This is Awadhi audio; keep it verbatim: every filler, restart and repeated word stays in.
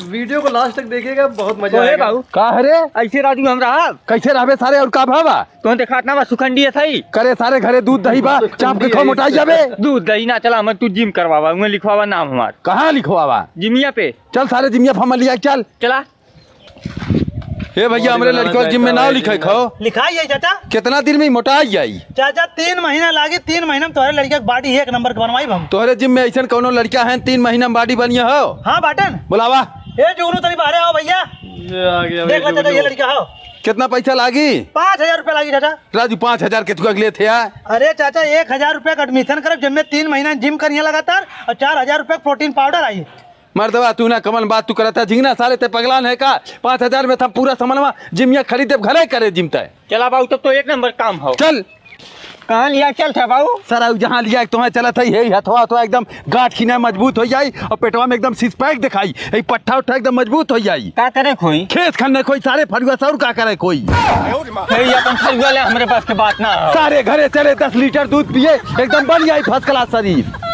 वीडियो को लास्ट तक देखिएगा, बहुत मजा ओए आएगा। बाबू। का है रे? ऐसे राजू हम रहा। कैसे रहबे सारे, और का भावा? तो देखात ना बा, सुखंडी है सही। करे सारे, घरे दूध दही बा, चाप के खाओ, मोटाई जाबे। दूध दही ना चला, हम तू जिम करवावा, उहें लिखवावा नाम हमार। कहाँ लिखवावा? जिमिया पे। चल सारे, जिमिया पे हम लिया, चल। चला। ए भैया, हमरे लड़का जिम में नाव लिखे खो। लिखाई जाई चाचा। कितना दिन में मोटाई जाई? चाचा, तीन महीना लागी, तीन महीना में तोहरे लड़का के बॉडी एक नंबर के बनवाई हम। तोहरे जिम में ऐसन कौनो लड़का है, तीन महीना में बॉडी बनिया हो? हाँ, बाटन। बुलावा। ए जुगनू, तनी बाहरे आओ भैया। ये आ गया देख लो चाचा, ये लड़का हो। कितना पैसा लागी? पाँच हजार रुपया लागी चाचा। राजू, पाँच हजार के तू अगले थे यार। अरे चाचा, एक हजार रुपया का एडमिशन करब, जिम में तीन महीना जिम करिए लगातार, और चार हजार रुपया का प्रोटीन पाउडर आई। मर्दवा, तू ना कमन बात तू करत है, झिंगना साले ते पगलान है का? पाँच हजार में था पूरा सामानवा जिमिया खरीद देब, घरे करे जिम तय। चला बाबू, तब तो एक नंबर काम हो। चल। कहाँ लिया चल था बाबू? सर, आऊ जहाँ लिया तुम्हें चलत है, यही हथवा, हथवा एकदम गांठ खीना मजबूत हो जाई और पेटवा में एकदम सिक्स पैक दिखाई, यही पट्ठा उट्ठा एकदम मजबूत हो जाई। का करे कोई? खेत खन्ने कोई सारे फरुआ सौर का करे कोई? यही अपन फरुआ ले, हमरे पास के बात ना हो। सारे घरे चले दस लीटर दूध पिए, एकदम बन जाई फर्स्ट क्लास शरीर।